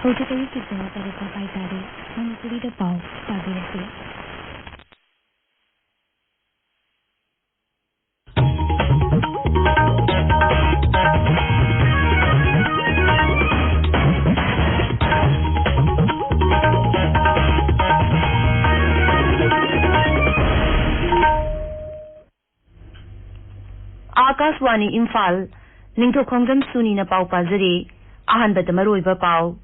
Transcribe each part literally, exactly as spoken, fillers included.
ꯍꯧꯖꯤꯛ ꯑꯌꯨꯛꯀꯤ ꯄꯨꯡ ꯇꯔꯦꯠ ꯃꯈꯥꯏ ꯇꯥꯔꯦ꯫ ꯃꯅꯤꯄꯨꯔꯤꯗ ꯄꯥꯎ ꯄꯥꯕꯤꯔꯛꯀꯦ꯫ ꯑꯥꯀꯥꯁꯋꯥꯅꯤ ꯏꯝꯐꯥꯜ, ꯅꯤꯡꯊꯧꯈꯣꯡꯖꯝ ꯁꯨꯅꯤꯅ ꯄꯥꯎ ꯄꯥꯖꯔꯤ꯫ ꯑꯍꯥꯟꯕꯗ ꯃꯔꯨꯑꯣꯏꯕ ꯄꯥꯎ꯫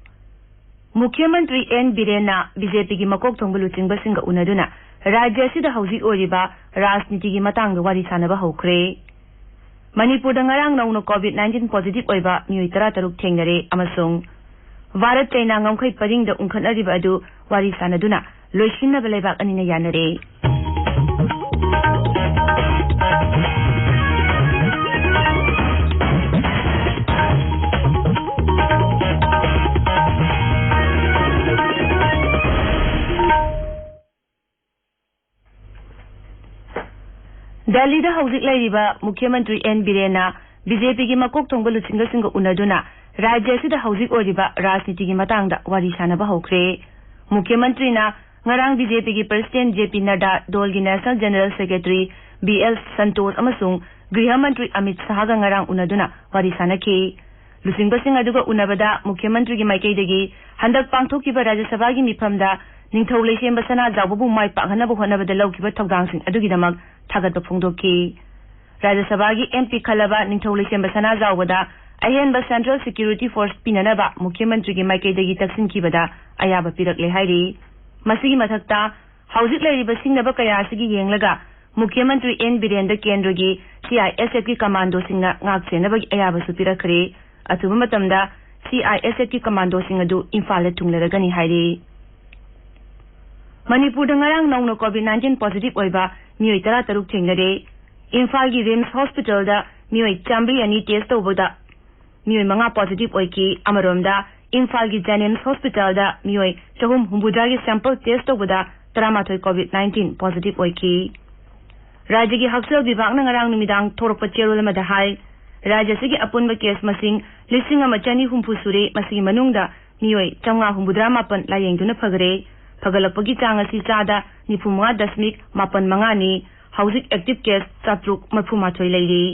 ꯃꯨꯈ꯭ꯌ ꯃꯟꯇ꯭ꯔꯤ ꯑꯦꯟ ꯕꯤꯔꯦꯟꯅ ꯕꯤ ꯖꯦ ꯄꯤꯒꯤ ꯃꯀꯣꯛ ꯊꯣꯡꯕ ꯂꯨꯆꯤꯡꯕꯁꯤꯡꯒ ꯎꯅꯗꯨꯅ ꯔꯥꯖ꯭ꯌ ꯑꯁꯤꯗ ꯍꯧꯖꯤꯛ ꯑꯣꯏꯔꯤꯕ ꯔꯥꯖꯅꯤꯇꯤꯒꯤ ꯃꯇꯥꯡꯗ ꯋꯥꯔꯤ ꯁꯥꯅꯕ ꯍꯧꯈ꯭ꯔꯦ꯫ ꯃꯅꯤꯄꯨꯔꯗ ꯉꯔꯥꯡ ꯅꯧꯅ ꯀꯣꯚꯤꯗ ꯅꯥꯏꯟꯇꯤꯟ ꯄꯣꯖꯤꯇꯤꯚ ꯑꯣꯏꯕ ꯃꯤꯑꯣꯏ ꯇꯔꯥ ꯇꯔꯨꯛ ꯊꯦꯡꯅꯔꯦ ꯑꯃꯁꯨꯡ ꯚꯥꯔꯠ ꯆꯩꯅꯥ ꯉꯝꯈꯩ ꯄꯔꯤꯡꯗ ꯎꯪꯈꯠꯅꯔꯤꯕ ꯑꯗꯨ ꯋꯥꯔꯤ ꯁꯥꯅꯗꯨꯅ ꯂꯣꯏꯁꯤꯟꯅꯕ ꯂꯩꯕꯥꯛ ꯑꯅꯤꯅ ꯌꯥꯅꯔꯦ꯫ ꯗꯦꯜꯂꯤꯗ ꯍꯧꯖꯤꯛ ꯂꯩꯔꯤꯕ ꯃꯨꯈ꯭ꯌ ꯃꯟꯇ꯭ꯔꯤ ꯑꯦꯟ ꯕꯤꯔꯦꯟꯅ ꯕꯤ ꯖꯦ ꯄꯤꯒꯤ ꯃꯀꯣꯛ ꯊꯣꯡꯕ ꯂꯨꯆꯤꯡꯕꯁꯤꯡꯒ ꯎꯅꯗꯨꯅ ꯔꯥꯖ꯭ꯌ ꯑꯁꯤꯗ ꯍꯧꯖꯤꯛ ꯑꯣꯏꯔꯤꯕ ꯔꯥꯖꯅꯤꯇꯤꯒꯤ ꯃꯇꯥꯡꯗ ꯋꯥꯔꯤ ꯁꯥꯅꯕ ꯍꯧꯈ꯭ꯔꯦ꯫ ꯃꯨꯈ꯭ꯌ ꯃꯟꯇ꯭ꯔꯤꯅ ꯉꯔꯥꯡ ꯕꯤ ꯖꯦ ꯄꯤꯒꯤ ꯄ꯭ꯔꯁꯤꯗꯦꯟ ꯖꯦ ꯄꯤ ꯅꯗ꯭ꯗꯥ, ꯗꯣꯜꯒꯤ national general secretary B L Santosh ꯑꯃꯁꯨꯡ ꯒ꯭ꯔꯤꯍ ꯃꯟꯇ꯭ꯔꯤ ꯑꯃꯤꯠ ꯁꯥꯍꯒ ꯉꯔꯥꯡ ꯎꯅꯗꯨꯅ ꯋꯥꯔꯤ ꯁꯥꯅꯈꯤ꯫ ꯂꯨꯆꯤꯡꯕꯁꯤꯡ ꯑꯗꯨꯒ ꯎꯅꯕꯗ ꯃꯨꯈ꯭ꯌ ꯃꯟꯇ꯭ꯔꯤꯒꯤ ꯃꯥꯏꯀꯩꯗꯒꯤ ꯍꯟꯗꯛ ꯄꯥꯡꯊꯣꯛꯈꯤꯕ ꯔꯥꯖ꯭ꯌ ꯁꯚꯥꯒꯤ ꯃꯤꯐꯝꯗ ꯅꯤꯡꯊꯧ ꯂꯩꯁꯦꯝꯕ ꯁꯅꯥꯖꯥꯎꯕꯕꯨ ꯃꯥꯏ ꯄꯥꯛꯍꯟꯅꯕ ꯍꯣꯠꯅꯕꯗ ꯂꯧꯈꯤꯕ ꯊꯧꯗꯥꯡꯁꯤꯡ ꯑꯗꯨꯒꯤꯗꯃꯛ ꯊꯥꯒꯠꯄ ꯐꯣꯡꯗꯣꯛꯈꯤ꯫ ꯔꯥꯖ꯭ꯌ ꯁꯚꯥꯒꯤ ꯑꯦꯝ ꯄꯤ ꯈꯜꯂꯕ ꯅꯤꯡꯊꯧ ꯂꯩꯁꯦꯝꯕ ꯁꯅꯥꯖꯥꯎꯕꯗ ꯑꯍꯦꯟꯕ ꯁꯦꯟꯇ꯭ꯔꯦꯜ ꯁꯦꯀ꯭ꯌꯨꯔꯤꯇꯤ ꯐꯣꯔꯁ ꯄꯤꯅꯅꯕ ꯃꯨꯈ꯭ꯌ ꯃꯟꯇ꯭ꯔꯤꯒꯤ ꯃꯥꯏꯀꯩꯗꯒꯤ ꯇꯛꯁꯤꯟꯈꯤꯕꯗ ꯑꯌꯥꯕ ꯄꯤꯔꯛꯂꯦ ꯍꯥꯏꯔꯤ꯫ ꯃꯁꯤꯒꯤ ꯃꯊꯛꯇ ꯍꯧꯖꯤꯛ ꯂꯩꯔꯤꯕ ꯁꯤꯡꯅꯕ ꯀꯌꯥ ꯑꯁꯤꯒꯤ ꯌꯦꯡꯂꯒ ꯃꯨꯈ꯭ꯌ ꯃꯟꯇ꯭ꯔꯤ ꯑꯦꯟ ꯕꯤꯔꯦꯟꯗ ꯀꯦꯟꯗ꯭ꯔꯒꯤ ꯁꯤ ꯑꯥꯏ ꯑꯦꯁ ꯑꯦꯐꯀꯤ ꯀꯃꯥꯟꯗꯣꯁꯤꯡꯅ ꯉꯥꯛ ꯁꯦꯟꯅꯕꯒꯤ ꯑꯌꯥꯕꯁꯨ ꯄꯤꯔꯛꯈ꯭ꯔꯦ꯫ ꯑꯊꯨꯕ ꯃꯇꯝꯗ ꯁꯤ ꯑꯥꯏ ꯑꯦꯁ ꯑꯦꯐꯀꯤ ꯀꯃꯥꯟꯗꯣꯁꯤꯡ ꯑꯗꯨ ꯏꯝꯐꯥꯜꯗ ꯊꯨꯡꯂꯔꯒꯅꯤ ꯍꯥꯏꯔꯤ꯫ ꯃꯅꯤꯄꯨꯔꯗ ꯉꯔꯥꯡ ꯅꯧꯅ ꯀꯣꯚꯤꯗ ꯅꯥꯏꯟꯇꯤꯟ ꯄꯣꯖꯤꯇꯤꯚ ꯑꯣꯏꯕ ꯃꯤꯑꯣꯏ ꯇꯔꯥ ꯇꯔꯨꯛ ꯊꯦꯡꯅꯔꯦ꯫ ꯏꯝꯐꯥꯜꯒꯤ ꯔꯤꯝꯁ ꯍꯣꯁꯄꯤꯇꯥꯜꯗ ꯃꯤꯑꯣꯏ ꯆꯥꯃꯔꯤ ꯑꯅꯤ ꯇꯦꯁ ꯇꯧꯕꯗ ꯃꯤꯑꯣꯏ ꯃꯉꯥ ꯄꯣꯖꯤꯇꯤꯚ ꯑꯣꯏꯈꯤ꯫ ꯑꯃꯔꯣꯝꯗ ꯏꯝꯐꯥꯜꯒꯤ ꯖꯦꯅꯤꯝꯁ ꯍꯣꯁꯄꯤꯇꯥꯜꯗ ꯃꯤꯑꯣꯏ ꯆꯍꯨꯝ ꯍꯨꯝꯐꯨꯇꯔꯥꯒꯤ ꯁꯦꯝꯄꯜ ꯇꯦꯁ ꯇꯧꯕꯗ ꯇꯔꯥꯃꯥꯊꯣꯏ ꯀꯣꯚꯤꯗ ꯅꯥꯏꯟꯇꯤꯟ ꯄꯣꯖꯤꯇꯤꯚ ꯑꯣꯏꯈꯤ꯫ ꯔꯥꯖ꯭ꯌꯒꯤ ꯍꯛꯁꯦꯜ ꯕꯤꯚꯥꯒꯅ ꯉꯔꯥꯡ ꯅꯨꯃꯤꯗꯥꯡ ꯊꯣꯔꯛꯄ ꯆꯦꯔꯣꯜ ꯑꯃꯗ ꯍꯥꯏ, ꯔꯥꯖ꯭ꯌ ꯑꯁꯤꯒꯤ ꯑꯄꯨꯟꯕ ꯀꯦꯁ ꯃꯁꯤꯡ ꯂꯤꯁꯤꯡ ꯑꯃ ꯆꯅꯤ ꯍꯨꯝꯐꯨ ꯁꯨꯔꯦ꯫ ꯃꯁꯤꯒꯤ ꯃꯅꯨꯡꯗ ꯃꯤꯑꯣꯏ ꯆꯥꯝꯃꯉꯥ ꯍꯨꯝꯐꯨꯇꯔꯥ ꯃꯥꯄꯟ ꯂꯥꯌꯦꯡꯗꯨꯅ ꯐꯈ꯭ꯔꯦ꯫ ꯐꯒꯠꯂꯛꯄꯒꯤ ꯆꯥꯡ ꯑꯁꯤ ꯆꯥꯗ ꯅꯤꯐꯨ ꯃꯉꯥ ꯗꯁꯃꯤꯛ ꯃꯥꯄꯟ ꯃꯉꯥꯅꯤ꯫ ꯍꯧꯖꯤꯛ active case ꯆꯥꯇ꯭ꯔꯨꯛ ꯃꯔꯤꯐꯨ ꯃꯥꯊꯣꯏ ꯂꯩꯔꯤ꯫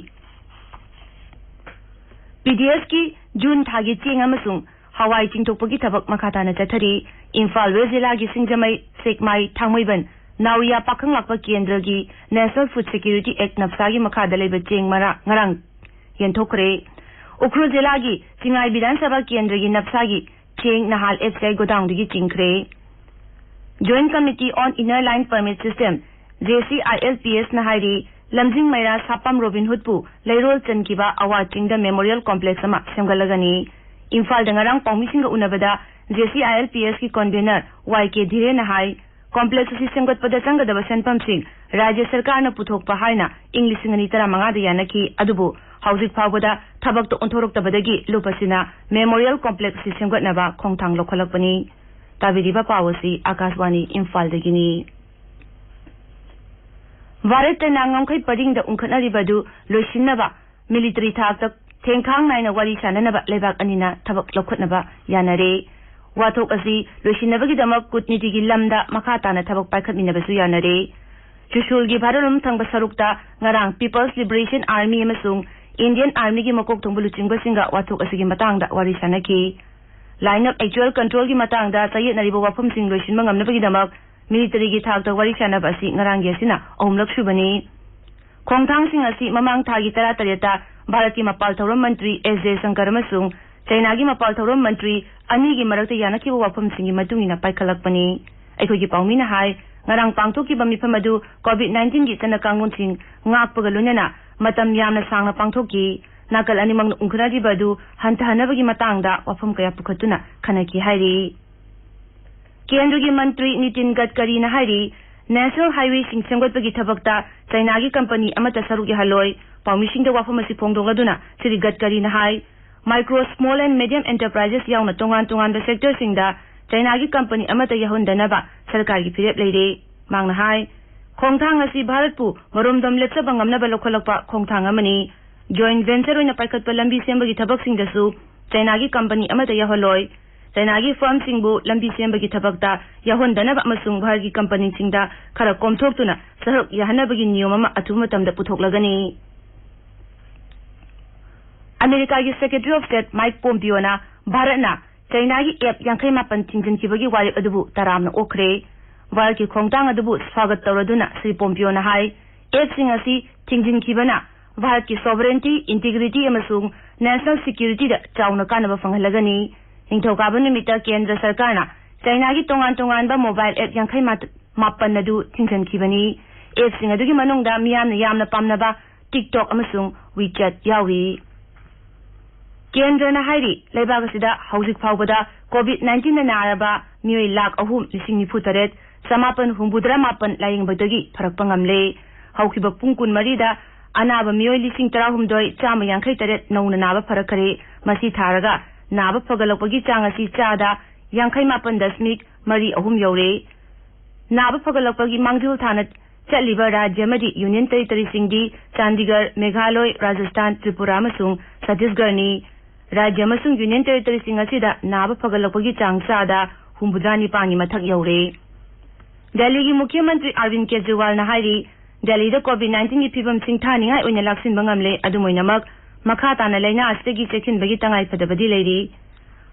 ꯄꯤ ꯗꯤ ꯑꯦꯁꯀꯤ ꯖꯨꯟ ꯊꯥꯒꯤ ꯆꯦꯡ ꯑꯃꯁꯨꯡ ꯍꯋꯥꯏ ꯆꯤꯡꯊꯣꯛꯄꯒꯤ ꯊꯕꯛ ꯃꯈꯥ ꯇꯥꯅ ꯆꯠꯊꯔꯤ꯫ ꯏꯝꯐꯥꯜ ꯋꯦꯁ ꯖꯤꯂꯥꯒꯤ ꯁꯤꯡꯖꯃꯩ, ꯁꯦꯛꯃꯥꯏ, ꯊꯥꯡꯃꯩꯕꯟ, ꯅꯥꯎꯔꯤꯌꯥ, ꯄꯥꯈꯪꯂꯥꯛꯄ ꯀꯦꯟꯗ꯭ꯔꯒꯤ National Food Security Act, ꯅꯞꯁꯥꯒꯤ ꯃꯈꯥꯗ ꯂꯩꯕ ꯆꯦꯡ ꯃꯔꯥ-, ꯉꯔꯥꯡ ꯌꯦꯟꯊꯣꯛꯈ꯭ꯔꯦ꯫ ꯎꯈ꯭ꯔꯨꯜ ꯖꯤꯂꯥꯒꯤ ꯆꯤꯡꯉꯥꯏ ꯕꯤꯙꯥꯟ ꯁꯚꯥ ꯀꯦꯟꯗ꯭ꯔꯒꯤ ꯅꯞꯁꯥꯒꯤ ꯆꯦꯡ ꯅꯍꯥꯜ F C I ꯒꯣꯗꯥꯎꯟꯗꯒꯤ ꯆꯤꯡꯈ꯭ꯔꯦ꯫ Joint Committee on Inner Line Permit System, J C I L P S ꯅ ꯍꯥꯏꯔꯤ, ꯂꯝꯖꯤꯡ ꯃꯩꯔꯥ ꯁꯥꯄꯝ ꯔꯣꯕꯤꯟ ꯍꯨꯗꯄꯨ ꯂꯩꯔꯣꯜ ꯆꯟꯈꯤꯕ ꯑꯋꯥ ꯆꯤꯡꯗ Memorial Complex ꯑꯃ ꯁꯦꯝꯒꯠꯂꯒꯅꯤ꯫ ꯏꯝꯐꯥꯜꯗ ꯉꯔꯥꯡ ꯄꯥꯎꯃꯤꯁꯤꯡꯒ ꯎꯅꯕꯗ J C I L P S ꯀꯤ convener Y K ꯙꯤꯔꯦꯟꯅ ꯍꯥꯏ, complex ꯑꯁꯤ ꯁꯦꯝꯒꯠꯄꯗ ꯆꯪꯒꯗꯕ ꯁꯦꯟꯐꯝꯁꯤꯡ ꯔꯥꯖ꯭ꯌ ꯁꯔꯀꯥꯔꯅ ꯄꯨꯊꯣꯛꯄ ꯍꯥꯏꯅ ꯏꯪ ꯂꯤꯁꯤꯡ ꯑꯅꯤ ꯇꯔꯥꯃꯉꯥꯗ ꯌꯥꯅꯈꯤ꯫ ꯑꯗꯨꯕꯨ ꯍꯧꯖꯤꯛ ꯐꯥꯎꯕꯗ ꯊꯕꯛꯇ ꯑꯣꯟꯊꯣꯔꯛꯇꯕꯗꯒꯤ ꯂꯨꯞ ꯑꯁꯤꯅ Memorial Complex ꯑꯁꯤ ꯁꯦꯝꯒꯠꯅꯕ ꯈꯣꯡꯊꯥꯡ ꯂꯧꯈꯠꯂꯛꯄꯅꯤ꯫ ꯇꯥꯕꯤꯔꯤꯕ ꯄꯥꯎ ꯑꯁꯤ ꯑꯥꯀꯥꯁꯕꯥꯅꯤ ꯏꯝꯐꯥꯜꯗꯒꯤꯅꯤ꯫ ꯚꯥꯔꯠꯇ ꯉꯝꯈꯩ ꯄꯔꯤꯡꯗ ꯎꯪꯈꯠꯅꯔꯤꯕ ꯑꯗꯨ ꯂꯣꯏꯁꯤꯟꯅꯕ military ꯊꯥꯛꯇ ꯊꯦꯡꯈꯥꯡ ꯅꯥꯏꯅ ꯋꯥꯔꯤ ꯁꯥꯅꯅꯕ ꯂꯩꯕꯥꯛ ꯑꯅꯤꯅ ꯊꯕꯛ ꯂꯧꯈꯠꯅꯕ ꯌꯥꯅꯔꯦ꯫ ꯋꯥꯊꯣꯛ ꯑꯁꯤ ꯂꯣꯏꯁꯤꯟꯅꯕꯒꯤꯗꯃꯛ ꯀꯨꯠꯅꯤꯇꯤꯒꯤ ꯂꯝꯗ ꯃꯈꯥ ꯇꯥꯅ ꯊꯕꯛ ꯄꯥꯏꯈꯠꯃꯤꯟꯅꯕꯁꯨ ꯌꯥꯅꯔꯦ꯫ ꯆꯨꯁꯨꯜꯒꯤ ꯚꯥꯔꯠꯂꯣꯝ ꯊꯪꯕ ꯁꯔꯨꯛꯇ ꯉꯔꯥꯡ People's Liberation Army ꯑꯃꯁꯨꯡ Indian Armyꯒꯤ ꯃꯀꯣꯛ ꯊꯣꯡꯕ ꯂꯨꯆꯤꯡꯕꯁꯤꯡꯒ ꯋꯥꯊꯣꯛ ꯑꯁꯤꯒꯤ ꯃꯇꯥꯡꯗ ꯋꯥꯔꯤ ꯁꯥꯅꯈꯤ꯫ Line of Actual Controlꯒꯤ ꯃꯇꯥꯡꯗ ꯆꯌꯦꯠꯅꯔꯤꯕ ꯋꯥꯐꯝꯁꯤꯡ ꯂꯣꯏꯁꯤꯟꯕ ꯉꯝꯅꯕꯒꯤꯗꯃꯛ militaryꯒꯤ ꯊꯥꯛꯇ ꯋꯥꯔꯤ ꯁꯥꯅꯕ ꯑꯁꯤ ꯉꯔꯥꯡꯒꯤ ꯑꯁꯤꯅ ꯑꯍꯨꯝꯂꯛ ꯁꯨꯕꯅꯤ꯫ ꯈꯣꯡꯊꯥꯡꯁꯤꯡ ꯑꯁꯤ ꯃꯃꯥꯡ ꯊꯥꯒꯤ ꯇꯔꯥꯇꯔꯦꯠꯇ ꯚꯥꯔꯠꯀꯤ ꯃꯄꯥꯜ ꯊꯧꯔꯝ ꯃꯟꯇ꯭ꯔꯤ S Jaishankar ꯑꯃꯁꯨꯡ ꯆꯩꯅꯥꯒꯤ ꯃꯄꯥꯜ ꯊꯧꯔꯝ ꯃꯟꯇ꯭ꯔꯤ ꯑꯅꯤꯒꯤ ꯃꯔꯛꯇ ꯌꯥꯅꯈꯤꯕ ꯋꯥꯐꯝꯁꯤꯡꯒꯤ ꯃꯇꯨꯡ ꯏꯟꯅ ꯄꯥꯏꯈꯠꯂꯛꯄꯅꯤ꯫ ꯑꯩꯈꯣꯏꯒꯤ ꯄꯥꯎꯃꯤꯅ ꯍꯥꯏ, ꯉꯔꯥꯡ ꯄꯥꯡꯊꯣꯛꯈꯤꯕ ꯃꯤꯐꯝ ꯑꯗꯨ COVID nineteenꯒꯤ ꯆꯠꯅ ꯀꯥꯡꯂꯣꯟꯁꯤꯡ ꯉꯥꯛꯄꯒ ꯂꯣꯏꯅꯅ ꯃꯇꯝ ꯌꯥꯝꯅ ꯁꯥꯡꯅ ꯄꯥꯡꯊꯣꯛꯈꯤ꯫ ꯅꯥꯀꯜ ꯑꯅꯤꯃꯛꯅ ꯎꯪꯈꯠꯅꯔꯤꯕ ꯑꯗꯨ ꯍꯟꯊꯍꯟꯅꯕꯒꯤ ꯃꯇꯥꯡꯗ ꯋꯥꯐꯝ ꯀꯌꯥ ꯄꯨꯈꯠꯇꯨꯅ ꯈꯟꯅꯈꯤ ꯍꯥꯏꯔꯤ꯫ ꯀꯦꯟꯗ꯭ꯔꯒꯤ ꯃꯟꯇ꯭ꯔꯤ ꯅꯤꯇꯤꯟ ꯒꯗꯀꯔꯤꯅ ꯍꯥꯏꯔꯤ, National Highwayꯁꯤꯡ ꯁꯦꯝꯒꯠꯄꯒꯤ ꯊꯕꯛꯇ ꯆꯩꯅꯥꯒꯤ company ꯑꯃꯠꯇ ꯁꯔꯨꯛ ꯌꯥꯍꯜꯂꯣꯏ꯫ ꯄꯥꯎꯃꯤꯁꯤꯡꯗ ꯋꯥꯐꯝ ꯑꯁꯤ ꯐꯣꯡꯗꯣꯛꯂꯗꯨꯅ ꯁ꯭ꯔꯤ ꯒꯗꯀꯔꯤꯅ ꯍꯥꯏ, Micro, Small and Medium Enterprises ꯌꯥꯎꯅ ꯇꯣꯉꯥꯟ ꯇꯣꯉꯥꯟꯕ sectorꯁꯤꯡꯗ ꯆꯩꯅꯥꯒꯤ company ꯑꯃꯠꯇ ꯌꯥꯎꯍꯟꯗꯅꯕ ꯁꯔꯀꯥꯔꯒꯤ ꯐꯤꯔꯦꯞ ꯂꯩꯔꯦ꯫ ꯃꯍꯥꯛꯅ ꯍꯥꯏ, ꯈꯣꯡꯊꯥꯡ ꯑꯁꯤ ꯚꯥꯔꯠꯄꯨ ꯃꯔꯣꯝꯗꯣꯝ ꯂꯦꯞꯆꯕ ꯉꯝꯅꯕ ꯂꯧꯈꯠꯂꯛꯄ ꯈꯣꯡꯊꯥꯡ ꯑꯃꯅꯤ꯫ Joint venture ꯑꯣꯏꯅ ꯄꯥꯏꯈꯠꯄ ꯂꯝꯕꯤ ꯁꯦꯝꯕꯒꯤ ꯊꯕꯛꯁꯤꯡꯗꯁꯨ ꯆꯩꯅꯥꯒꯤ company ꯑꯃꯠꯇ ꯌꯥꯎꯍꯜꯂꯣꯏ꯫ ꯆꯥꯏꯅꯥꯒꯤ ꯐꯥꯔꯝꯁꯤꯡꯕꯨ ꯂꯝꯕꯤ ꯁꯦꯝꯕꯒꯤ ꯊꯕꯛꯇ ꯌꯥꯎꯍꯟꯗꯅꯕ ꯑꯃꯁꯨꯡ ꯚꯥꯔꯠꯀꯤ ꯀꯝꯄꯅꯤꯁꯤꯡꯗ ꯈꯔ ꯀꯣꯝꯊꯣꯛꯇꯨꯅ ꯁꯔꯨꯛ ꯌꯥꯍꯟꯅꯕꯒꯤ ꯅꯤꯌꯣꯝ ꯑꯃ ꯑꯊꯨꯕ ꯃꯇꯝꯗ ꯄꯨꯊꯣꯛꯂꯒꯅꯤ꯫ ꯑꯃꯦꯔꯤꯀꯥꯒꯤ Secretary of State Mike Pompeo ꯅ ꯚꯥꯔꯠꯅ ꯆꯥꯏꯅꯥꯒꯤ ꯑꯦꯞ ꯌꯥꯡꯈꯩ ꯃꯥꯄꯟ ꯊꯤꯡꯖꯤꯟꯈꯤꯕꯒꯤ ꯋꯥꯔꯦꯞ ꯑꯗꯨꯕꯨ ꯇꯔꯥꯝꯅ ꯑꯣꯛꯈ꯭ꯔꯦ꯫ ꯚꯥꯔꯠꯀꯤ ꯈꯣꯡꯊꯥꯡ ꯑꯗꯨꯕꯨ ꯁ꯭ꯋꯥꯒꯠ ꯇꯧꯔꯗꯨꯅ ꯁ꯭ꯔꯤ ꯄꯣꯝꯄꯤꯌꯣꯅ ꯍꯥꯏ, ꯑꯦꯞꯁꯤꯡ ꯑꯁꯤ ꯊꯤꯡꯖꯤꯟꯈꯤꯕꯅ ꯚꯥꯔꯠꯀꯤ sovereignty, integrity ꯑꯃꯁꯨꯡ national security ꯗ ꯆꯥꯎꯅ ꯀꯥꯟꯅꯕ ꯐꯪꯍꯜꯂꯒꯅꯤ꯫ ꯅꯤꯡꯊꯧꯀꯥꯕ ꯅꯨꯃꯤꯠꯇ ꯀꯦꯟꯗ꯭ꯔ ꯁꯔꯀꯥꯔꯅ ꯆꯥꯏꯅꯥꯒꯤ ꯇꯣꯉꯥꯟ ꯇꯣꯉꯥꯟꯕ mobile app ꯌꯥꯡꯈꯩ ꯃꯥꯄꯟ ꯑꯗꯨ ꯊꯤꯡꯖꯤꯟꯈꯤꯕꯅꯤ꯫ ꯑꯦꯞꯁꯤꯡ ꯑꯗꯨꯒꯤ ꯃꯅꯨꯡꯗ ꯃꯤꯌꯥꯝꯅ ꯌꯥꯝꯅ ꯄꯥꯝꯅꯕ TikTok ꯑꯃꯁꯨꯡ WeChat ꯌꯥꯎꯔꯤ꯫ ꯀꯦꯟꯗ꯭ꯔꯅ ꯍꯥꯏꯔꯤ, ꯂꯩꯕꯥꯛ ꯑꯁꯤꯗ ꯍꯧꯖꯤꯛ ꯐꯥꯎꯕꯗ COVID nineteen ꯅ ꯅꯥꯔꯕ ꯃꯤꯑꯣꯏ ꯂꯥꯈ ꯑꯍꯨꯝ ꯂꯤꯁꯤꯡ ꯅꯤꯐꯨ ꯇꯔꯦꯠ ꯆꯃꯥꯄꯟ ꯍꯨꯝꯐꯨꯇꯔꯥ ꯃꯥꯄꯟ ꯂꯥꯌꯦꯡꯕꯗꯒꯤ ꯐꯔꯛꯄ ꯉꯝꯂꯦ꯫ ꯍꯧꯈꯤꯕ ꯄꯨꯡ ꯀꯨꯟꯃꯔꯤꯗ ꯑꯅꯥꯕ ꯃꯤꯑꯣꯏ ꯂꯤꯁꯤꯡ ꯇꯔꯥꯍꯨꯝꯗꯣꯏ ꯆꯥꯝꯃ ꯌꯥꯡꯈꯩ ꯇꯔꯦꯠ ꯅꯧꯅ ꯅꯥꯕ ꯐꯔꯛꯈꯔꯦ꯫ ꯃꯁꯤ ꯊꯥꯔꯒ ꯅꯥꯕ ꯐꯒꯠꯂꯛꯄꯒꯤ ꯆꯥꯡ ꯑꯁꯤ ꯆꯥꯗ ꯌꯥꯡꯈꯩ ꯃꯥꯄꯟ ꯗꯁꯃꯤꯛ ꯃꯔꯤ ꯑꯍꯨꯝ ꯌꯧꯔꯦ꯫ ꯅꯥꯕ ꯐꯒꯠꯂꯛꯄꯒꯤ ꯃꯥꯡꯖꯤꯜ ꯊꯥꯅ ꯆꯠꯂꯤꯕ ꯔꯥꯖ꯭ꯌ ꯑꯃꯗꯤ ꯌꯨꯅꯤꯌꯟ ꯇꯦꯔꯤꯇꯣꯔꯤꯁꯤꯡꯗꯤ ꯆꯥꯟꯗꯤꯒꯔ, ꯃꯦꯘꯥꯂꯣꯏ, ꯔꯥꯖꯁꯊꯥꯟ, ꯇ꯭ꯔꯤꯄꯨꯔꯥ ꯑꯃꯁꯨꯡ ꯁꯠꯇꯤꯁꯒꯔꯅꯤ꯫ ꯔꯥꯖ꯭ꯌ ꯑꯃꯁꯨꯡ ꯌꯨꯅꯤꯌꯟ ꯇꯦꯔꯤꯇꯣꯔꯤꯁꯤꯡ ꯑꯁꯤꯗ ꯅꯥꯕ ꯐꯒꯠꯂꯛꯄꯒꯤ ꯆꯥꯡ ꯆꯥꯗ ꯍꯨꯝꯐꯨꯇꯔꯥ ꯅꯤꯄꯥꯟꯒꯤ ꯃꯊꯛ ꯌꯧꯔꯦ꯫ ꯗꯦꯜꯂꯤꯒꯤ ꯃꯨꯈ꯭ꯌ ꯃꯟꯇ꯭ꯔꯤ ꯑꯔꯕꯤꯟ ꯀꯦꯖ꯭ꯔꯤꯋꯥꯜꯅ ꯍꯥꯏꯔꯤ, ꯗꯦꯜꯂꯤꯗ COVID nineteen ꯒꯤ ꯐꯤꯕꯝ ꯁꯤꯡꯊꯥꯅꯤꯡꯉꯥꯏ ꯑꯣꯏꯅ ꯂꯥꯛꯁꯤꯟꯕ ꯉꯝꯂꯦ꯫ ꯑꯗꯨꯝ ꯑꯣꯏꯅꯃꯛ, ꯃꯈꯥ ꯇꯥꯅ ꯂꯥꯏꯅꯥ ꯑꯁꯤꯗꯒꯤ ꯆꯦꯛꯁꯤꯟꯕꯒꯤ ꯇꯉꯥꯏ ꯐꯗꯕꯗꯤ ꯂꯩꯔꯤ꯫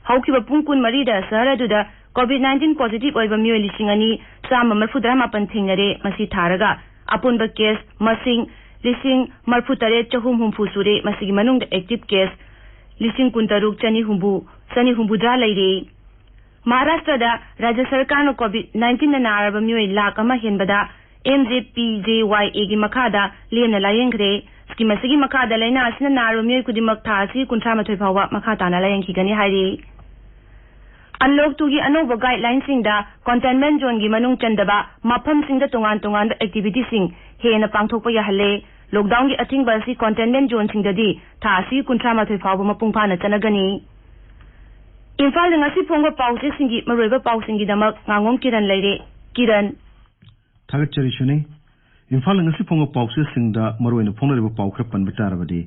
ꯍꯧꯈꯤꯕ ꯄꯨꯡ ꯀꯨꯟꯃꯔꯤꯗ ꯁꯍꯔ ꯑꯗꯨꯗ COVID nineteen positive ꯑꯣꯏꯕ ꯃꯤꯑꯣꯏ ꯂꯤꯁꯤꯡ ꯑꯅꯤ ꯆꯥꯝꯃ ꯃꯔꯤꯐꯨꯇꯔꯥ ꯃꯥꯄꯟ ꯊꯦꯡꯅꯔꯦ꯫ ꯃꯁꯤ ꯊꯥꯔꯒ ꯑꯄꯨꯟꯕ case ꯃꯁꯤꯡ ꯂꯤꯁꯤꯡ ꯃꯔꯤꯐꯨꯇꯔꯦꯠ ꯆꯍꯨꯝ ꯍꯨꯝꯐꯨ ꯁꯨꯔꯦ꯫ ꯃꯁꯤꯒꯤ ꯃꯅꯨꯡꯗ active case ꯂꯤꯁꯤꯡ ꯀꯨꯟꯇꯔꯨꯛ ꯆꯅꯤ ꯍꯨꯝꯐꯨ, ꯆꯅꯤ ꯍꯨꯝꯐꯨꯇꯔꯥ ꯂꯩꯔꯦ꯫ ꯃꯍꯥꯔꯥꯁꯇ꯭ꯔꯗ ꯔꯥꯖ꯭ꯌ ꯁꯔꯀꯥꯔꯅ COVID nineteen ꯅ ꯅꯥꯔꯕ ꯃꯤꯑꯣꯏ ꯂꯥꯈ ꯑꯃ ꯍꯦꯟꯕꯗ M J P J Y A ꯒꯤ ꯃꯈꯥꯗ ꯂꯦꯝꯅ ꯂꯥꯌꯦꯡꯈ꯭ꯔꯦ꯫ Scheme ꯑꯁꯤꯒꯤ ꯃꯈꯥꯗ ꯂꯥꯏꯅꯥ ꯑꯁꯤꯅ ꯅꯥꯔꯕ ꯃꯤꯑꯣꯏ ꯈꯨꯗꯤꯡꯃꯛ ꯊꯥ ꯑꯁꯤꯒꯤ ꯀꯨꯟꯊ꯭ꯔꯥ ꯃꯥꯊꯣꯏ ꯐꯥꯎꯕ ꯃꯈꯥ ꯇꯥꯅ ꯂꯥꯌꯦꯡꯈꯤꯒꯅꯤ ꯍꯥꯏꯔꯤ꯫ Unlock two ꯒꯤ ꯑꯅꯧꯕ guideline ꯁꯤꯡꯗ containment zone ꯒꯤ ꯃꯅꯨꯡ ꯆꯟꯗꯕ ꯃꯐꯝꯁꯤꯡꯗ ꯇꯣꯉꯥꯟ ꯇꯣꯉꯥꯟꯕ activity ꯁꯤꯡ ꯍꯦꯟꯅ ꯄꯥꯡꯊꯣꯛꯄ ꯌꯥꯍꯜꯂꯦ꯫ Lockdown ꯒꯤ ꯑꯊꯤꯡꯕ ꯑꯁꯤ containment zone ꯁꯤꯡꯗꯗꯤ ꯊꯥ ꯑꯁꯤꯒꯤ ꯀꯨꯟꯊ꯭ꯔꯥ ꯃꯥꯊꯣꯏ ꯐꯥꯎꯕ ꯃꯄꯨꯡ ꯐꯥꯅ ꯆꯠꯅꯒꯅꯤ꯫ ꯏꯝꯐꯥꯜꯗ ꯉꯁꯤ ꯐꯣꯡꯕ ꯄꯥꯎꯆꯦꯁꯤꯡꯒꯤ ꯃꯔꯨꯑꯣꯏꯕ ꯄꯥꯎꯁꯤꯡꯒꯤꯗꯃꯛ ꯉꯥꯉꯣꯝ ꯀꯤꯔꯟ ꯂꯩꯔꯦ꯫ ꯀꯤꯔꯟ꯫ ꯊꯥꯒꯠꯆꯔꯤ ꯁꯨꯅꯤ꯫ ꯏꯝꯐꯥꯜꯗ ꯉꯁꯤ ꯐꯣꯡꯕ ꯄꯥꯎꯆꯦꯁꯤꯡꯗ ꯃꯔꯨꯑꯣꯏꯅ ꯐꯣꯡꯅꯔꯤꯕ ꯄꯥꯎ ꯈꯔ ꯄꯟꯕ ꯇꯥꯔꯕꯗꯤ,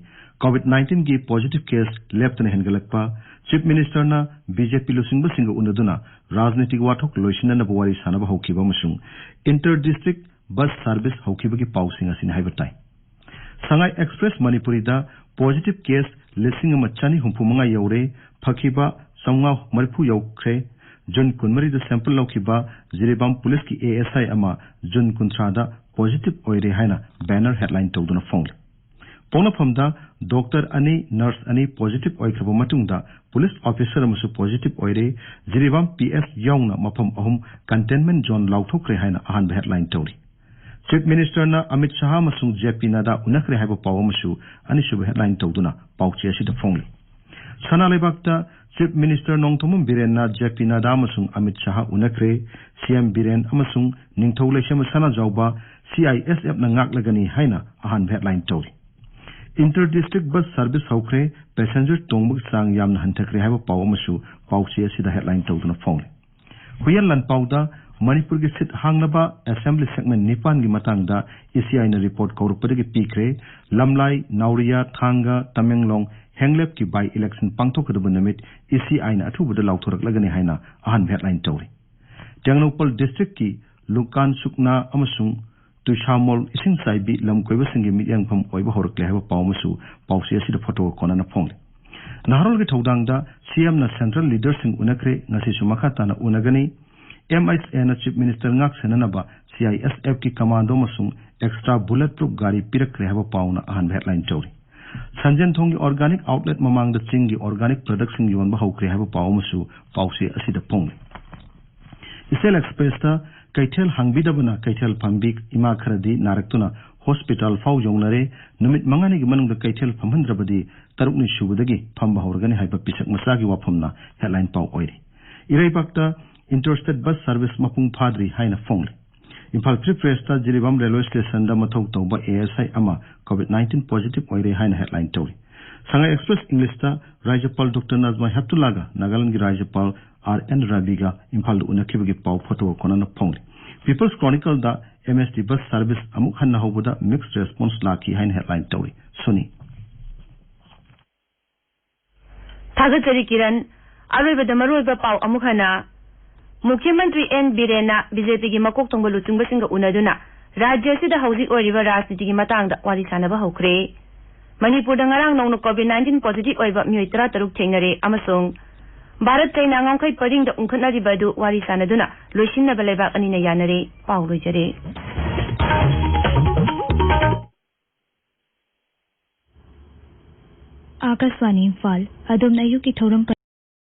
ꯀꯣꯚꯤꯗ ꯅꯥꯏꯟꯇꯤꯟꯒꯤ ꯄꯣꯖꯤꯇꯤꯚ ꯀꯦꯁ ꯂꯦꯞꯇꯅ ꯍꯦꯟꯒꯠꯂꯛꯄ, ꯆꯤꯐ ꯃꯤꯅꯤꯁꯇꯔꯅ ꯕꯤ ꯖꯦ ꯄꯤ ꯂꯨꯆꯤꯡꯕꯁꯤꯡꯒ ꯎꯅꯗꯨꯅ ꯔꯥꯖꯅꯤꯇꯤꯒꯤ ꯋꯥꯊꯣꯛ ꯂꯣꯏꯁꯤꯟꯅꯅꯕ ꯋꯥꯔꯤ ꯁꯥꯅꯕ ꯍꯧꯈꯤꯕ ꯑꯃꯁꯨꯡ ꯏꯟꯇꯔ ꯗꯤꯁꯇ꯭ꯔꯤꯛ ꯕꯁ ꯁꯥꯔꯚꯤꯁ ꯍꯧꯈꯤꯕꯒꯤ ꯄꯥꯎꯁꯤꯡ ꯑꯁꯤꯅꯤ ꯍꯥꯏꯕ ꯇꯥꯏ꯫ ꯁꯉꯥꯏ ꯑꯦꯛꯁꯄ꯭ꯔꯦꯁ ꯃꯅꯤꯄꯨꯔꯤꯗ ꯄꯣꯖꯤꯇꯤꯚ ꯀꯦꯁ ꯂꯤꯁꯤꯡ ꯑꯃ ꯆꯅꯤ ꯍꯨꯝꯐꯨ ꯃꯉꯥ ꯌꯧꯔꯦ, ꯐꯈꯤꯕ ꯆꯥꯝꯃꯉꯥ ꯃꯔꯤꯐꯨ ꯌꯧꯈ꯭ꯔꯦ꯫ ꯖꯨꯟ ꯀꯨꯟꯃꯔꯤꯗ ꯁꯦꯝꯄꯜ ꯂꯧꯈꯤꯕ ꯖꯤꯔꯤꯕꯥꯝ ꯄꯨꯂꯤꯁꯀꯤ ꯑꯦ ꯑꯦꯁ ꯑꯥꯏ ꯑꯃ ꯖꯨꯟ ꯀꯨꯟꯊ꯭ꯔꯥꯗ ꯄꯣꯖꯤꯇꯤꯚ ꯑꯣꯏꯔꯦ ꯍꯥꯏꯅ ꯕꯦꯅꯔ ꯍꯦꯗꯂꯥꯏꯟ ꯇꯧꯗꯨꯅ ꯐꯣꯡꯂꯤ꯫ ꯄꯣꯛꯅꯐꯝꯗ ꯗꯣꯛꯇꯔ ꯑꯅꯤ, ꯅꯔꯁ ꯑꯅꯤ ꯄꯣꯖꯤꯇꯤꯚ ꯑꯣꯏꯈ꯭ꯔꯕ ꯃꯇꯨꯡꯗ ꯄꯨꯂꯤꯁ ꯑꯣꯐꯤꯁꯔ ꯑꯃꯁꯨ ꯄꯣꯖꯤꯇꯤꯚ ꯑꯣꯏꯔꯦ꯫ ꯖꯤꯔꯤꯕꯥꯝ ꯄꯤ ꯑꯦꯁ ꯌꯥꯎꯅ ꯃꯐꯝ ꯑꯍꯨꯝ ꯀꯟꯇꯦꯟꯃꯦꯟ ꯖꯣꯟ ꯂꯥꯎꯊꯣꯛꯈ꯭ꯔꯦ ꯍꯥꯏꯅ ꯑꯍꯥꯟꯕ ꯍꯦꯗꯂꯥꯏꯟ ꯇꯧꯔꯤ꯫ ꯆꯤꯐ ꯃꯤꯅꯤꯁꯇꯔꯅ ꯑꯃꯤꯠ ꯁꯍꯥ ꯑꯃꯁꯨꯡ ꯖꯦ ꯄꯤ ꯅꯗꯥ ꯎꯅꯈ꯭ꯔꯦ ꯍꯥꯏꯕ ꯄꯥꯎ ꯑꯃꯁꯨ ꯑꯅꯤꯁꯨꯕ ꯍꯦꯗꯂꯥꯏꯟ ꯇꯧꯗꯨꯅ ꯄꯥꯎꯆꯦ ꯑꯁꯤꯗ ꯐꯣꯡꯂꯤ꯫ ꯁꯅꯥ ꯂꯩꯕꯥꯛꯇ ꯆꯤꯐ ꯃꯤꯅꯤꯁꯇꯔ ꯅꯣꯡꯊꯣꯝꯕꯝ ꯕꯤꯔꯦꯟꯅ ꯖꯦ ꯄꯤ ꯅꯗꯥ ꯑꯃꯁꯨꯡ ꯑꯃꯤꯠ ꯁꯍꯥ ꯎꯅꯈ꯭ꯔꯦ꯫ ꯁꯤ ꯑꯦꯝ ꯕꯤꯔꯦꯟ ꯑꯃꯁꯨꯡ ꯅꯤꯡꯊꯧ ꯂꯩꯁꯦꯝꯕ ꯁꯅꯥꯖꯥꯎꯕ ꯁꯤ ꯑꯥꯏ ꯑꯦꯁ ꯑꯦꯐꯅ ꯉꯥꯛꯂꯒꯅꯤ ꯍꯥꯏꯅ ꯑꯍꯥꯟꯕ ꯍꯦꯗꯂꯥꯏꯟ ꯇꯧꯔꯤ꯫ ꯏꯟꯇꯔ ꯗꯤꯁꯇ꯭ꯔꯤꯛ ꯕꯁ ꯁꯥꯔꯚꯤꯁ ꯍꯧꯈ꯭ꯔꯦ, ꯄꯦꯁꯦꯟꯖꯔ ꯇꯣꯡꯕꯒꯤ ꯆꯥꯡ ꯌꯥꯝꯅ ꯍꯟꯊꯈ꯭ꯔꯦ ꯍꯥꯏꯕ ꯄꯥꯎ ꯑꯃꯁꯨ ꯄꯥꯎꯆꯦ ꯑꯁꯤꯗ ꯍꯦꯗꯂꯥꯏꯟ ꯇꯧꯗꯨꯅ ꯐꯣꯡꯂꯤ꯫ ꯍꯨꯏꯌꯦꯟ ꯂꯥꯟꯄꯥꯎꯗ ꯃꯅꯤꯄꯨꯔꯒꯤ ꯁꯤꯠ ꯍꯥꯡꯅꯕ ꯑꯦꯁꯦꯝꯕ꯭ꯂꯤ ꯁꯦꯒꯃꯦꯟ ꯅꯤꯄꯥꯟꯒꯤ ꯃꯇꯥꯡꯗ ꯏ ꯁꯤ ꯑꯥꯏꯅ ꯔꯤꯄꯣꯔꯠ ꯀꯧꯔꯛꯄꯗꯒꯤ ꯄꯤꯈ꯭ꯔꯦ꯫ ꯂꯝꯂꯥꯏ, ꯅꯥꯎꯔꯤꯌꯥ, ꯊꯥꯡꯒ, ꯇꯃꯦꯡꯂꯣꯡ, ꯍꯦꯡꯂꯦꯞꯀꯤ ꯕꯥꯏ ꯏꯂꯦꯛꯁꯟ ꯄꯥꯡꯊꯣꯛꯀꯗꯕ ꯅꯨꯃꯤꯠ ꯏ ꯁꯤ ꯑꯥꯏꯅ ꯑꯊꯨꯕꯗ ꯂꯥꯎꯊꯣꯔꯛꯂꯒꯅꯤ ꯍꯥꯏꯅ ꯑꯍꯥꯟꯕ ꯍꯦꯗꯂꯥꯏꯟ ꯇꯧꯔꯤ꯫ ꯇꯦꯡꯅꯧꯄꯜ ꯗꯤꯁꯇ꯭ꯔꯤꯛꯀꯤ ꯂꯨꯀꯥꯟ ꯁꯨꯛꯅꯥ ꯑꯃꯁꯨꯡ ꯇꯨꯏꯁꯥꯃꯣꯜ ꯏꯁꯤꯡ ꯆꯥꯏꯕꯤ ꯂꯝ ꯀꯣꯏꯕꯁꯤꯡꯒꯤ ꯃꯤꯠꯌꯦꯡꯐꯝ ꯑꯣꯏꯕ ꯍꯧꯔꯛꯂꯦ ꯍꯥꯏꯕ ꯄꯥꯎ ꯑꯃꯁꯨ ꯄꯥꯎꯆꯦ ꯑꯁꯤꯗ ꯐꯣꯇꯣꯒ ꯀꯣꯟꯅꯅ ꯐꯣꯡꯂꯤ꯫ ꯅꯍꯥꯔꯣꯜꯒꯤ ꯊꯧꯗꯥꯡꯗ ꯁꯤ ꯑꯦꯝꯅ ꯁꯦꯟꯇ꯭ꯔꯦꯜ ꯂꯤꯗꯔꯁꯤꯡ ꯎꯅꯈ꯭ꯔꯦ, ꯉꯁꯤꯁꯨ ꯃꯈꯥ ꯇꯥꯅ ꯎꯅꯒꯅꯤ꯫ ꯑꯦꯝ ꯑꯩꯆ ꯑꯦꯅ ꯆꯤꯐ ꯃꯤꯅꯤꯁꯇꯔ ꯉꯥꯛ ꯁꯦꯟꯅꯅꯕ ꯁꯤ ꯑꯥꯏ ꯑꯦꯁ ꯑꯦꯐꯀꯤ ꯀꯃꯥꯟꯗꯣ ꯑꯃꯁꯨꯡ ꯑꯦꯛꯁꯇ꯭ꯔꯥ ꯕꯨꯂꯦꯠ ꯄ꯭ꯔꯨꯐ ꯒꯥꯔꯤ ꯄꯤꯔꯛꯈ꯭ꯔꯦ ꯍꯥꯏꯕ ꯄꯥꯎꯅ ꯑꯍꯥꯟꯕ ꯍꯦꯗꯂꯥꯏꯟ ꯇꯧꯔꯤ꯫ ꯁꯟꯖꯦꯟꯊꯣꯡꯒꯤ ꯑꯣꯔꯒꯥꯅꯤꯛ ꯑꯥꯎꯠꯂꯦꯠ ꯃꯃꯥꯡꯗ ꯆꯤꯡꯒꯤ ꯑꯣꯔꯒꯥꯅꯤꯛ ꯄ꯭ꯔꯗꯛꯁꯤꯡ ꯌꯣꯟꯕ ꯍꯧꯈ꯭ꯔꯦ ꯍꯥꯏꯕ ꯄꯥꯎ ꯑꯃꯁꯨ ꯄꯥꯎꯆꯦ ꯑꯁꯤꯗ ꯐꯣꯡꯂꯤ꯫ ꯏꯆꯦꯜ ꯑꯦꯛꯁꯄ꯭ꯔꯦꯁꯇ ꯀꯩꯊꯦꯜ ꯍꯥꯡꯕꯤꯗꯕꯅ ꯀꯩꯊꯦꯜ ꯐꯝꯕꯤ ꯏꯃꯥ ꯈꯔꯗꯤ ꯅꯥꯔꯛꯇꯨꯅ ꯍꯣꯁꯄꯤꯇꯥꯜ ꯐꯥꯎ ꯌꯧꯅꯔꯦ꯫ ꯅꯨꯃꯤꯠ ꯃꯉꯥꯅꯤꯒꯤ ꯃꯅꯨꯡꯗ ꯀꯩꯊꯦꯜ ꯐꯝꯍꯟꯗ꯭ꯔꯕꯗꯤ ꯇꯔꯨꯛꯅꯤ ꯁꯨꯕꯗꯒꯤ ꯐꯝꯕ ꯍꯧꯔꯒꯅꯤ ꯍꯥꯏꯕ ꯄꯤꯁꯛ ꯃꯆꯥꯒꯤ ꯋꯥꯐꯝꯅ ꯍꯦꯗꯂꯥꯏꯟ ꯄꯥꯎ ꯑꯣꯏꯔꯤ꯫ ꯏꯔꯩꯕꯥꯛꯇ ꯏꯟꯇꯔ ꯁ꯭ꯇꯦꯠ ꯕꯁ ꯁꯥꯔꯚꯤꯁ ꯃꯄꯨꯡ ꯐꯥꯗ꯭ꯔꯤ ꯍꯥꯏꯅ ꯐꯣꯡꯂꯤ꯫ ꯏꯝꯐꯥꯜ ꯐ꯭ꯔꯤ ꯄ꯭ꯔꯦꯁꯇ ꯖꯤꯔꯤꯕꯥꯝ ꯔꯦꯜꯋꯦ ꯁ꯭ꯇꯦꯁꯟꯗ ꯃꯊꯧ ꯇꯧꯕ ꯑꯦ ꯑꯦꯁ ꯑꯥꯏ ꯑꯃ ꯀꯣꯚꯤꯗ ꯅꯥꯏꯟꯇꯤꯟ ꯄꯣꯖꯤꯇꯤꯚ ꯑꯣꯏꯔꯦ ꯍꯥꯏꯅ ꯍꯦꯗꯂꯥꯏꯟ ꯇꯧꯔꯤ꯫ ꯁꯉꯥꯏ ꯑꯦꯛꯁꯄ꯭ꯔꯦꯁ ꯏꯪꯂꯤꯁꯇ ꯔꯥꯖ꯭ꯌꯄꯥꯜ ꯗꯣꯛꯇꯔ ꯅꯖꯃꯥ ꯍꯦꯞꯇꯨꯜꯂꯥꯒ ꯅꯥꯒꯥꯂꯦꯟꯗꯒꯤ ꯔꯥꯖ꯭ꯌꯄꯥꯜ ꯑꯥꯔ ꯑꯦꯟ ꯔꯕꯤꯒ ꯏꯝꯐꯥꯜꯗ ꯎꯅꯈꯤꯕꯒꯤ ꯄꯥꯎ ꯐꯣꯇꯣꯒ ꯀꯣꯟꯅꯅ ꯐꯣꯡꯂꯤ꯫ People's Chronicleꯗ MST bus service ꯑꯃꯨꯛ ꯍꯟꯅ ꯍꯧꯕꯗ mixed response ꯂꯥꯛꯈꯤ ꯍꯥꯏꯅ headline ꯇꯧꯔꯤ꯫ ꯁꯨꯅꯤ꯫ ꯊꯥꯒꯠꯆꯔꯤ ꯀꯤꯔꯟ꯫ ꯑꯔꯣꯏꯕꯗ ꯃꯔꯨꯑꯣꯏꯕ ꯄꯥꯎ ꯑꯃꯨꯛ ꯍꯟꯅ꯫ ꯃꯨꯈ꯭ꯌ ꯃꯟꯇ꯭ꯔꯤ ꯑꯦꯟ ꯕꯤꯔꯦꯟꯅ BJPꯒꯤ ꯃꯀꯣꯛ ꯊꯣꯡꯕ ꯂꯨꯆꯤꯡꯕꯁꯤꯡꯒ ꯎꯅꯗꯨꯅ ꯔꯥꯖ꯭ꯌ ꯑꯁꯤꯗ ꯍꯧꯖꯤꯛ ꯑꯣꯏꯔꯤꯕ ꯔꯥꯖꯅꯤꯇꯤꯒꯤ ꯃꯇꯥꯡꯗ ꯋꯥꯔꯤ ꯁꯥꯟꯅꯕ ꯍꯧꯈ꯭ꯔꯦ꯫ ꯃꯅꯤꯄꯨꯔꯗ ꯉꯔꯥꯡ ꯅꯧꯅ COVID nineteen positive ꯑꯣꯏꯕ ꯃꯤꯑꯣꯏ ꯇꯔꯥꯇꯔꯨꯛ ꯊꯦꯡꯅꯔꯦ ꯑꯃꯁꯨꯡ ꯚꯥꯔꯠ ꯆꯩꯅꯥ ꯉꯝꯈꯩ ꯄꯔꯤꯡꯗ ꯎꯪꯈꯠꯅꯔꯤꯕ ꯑꯗꯨ ꯋꯥꯔꯤ ꯁꯥꯟꯅꯗꯨꯅ ꯂꯣꯏꯁꯤꯟꯅꯕ ꯂꯩꯕꯥꯛ ꯑꯅꯤꯅ ꯌꯥꯅꯔꯦ꯫ ꯄꯥꯎ ꯂꯣꯏꯖꯔꯦ꯫ ꯑꯥꯀꯥꯁꯕꯥꯅꯤ ꯏꯝꯐꯥꯜ꯫ ꯑꯗꯣꯝꯅ ꯑꯌꯨꯛꯀꯤ ꯊꯧꯔꯝ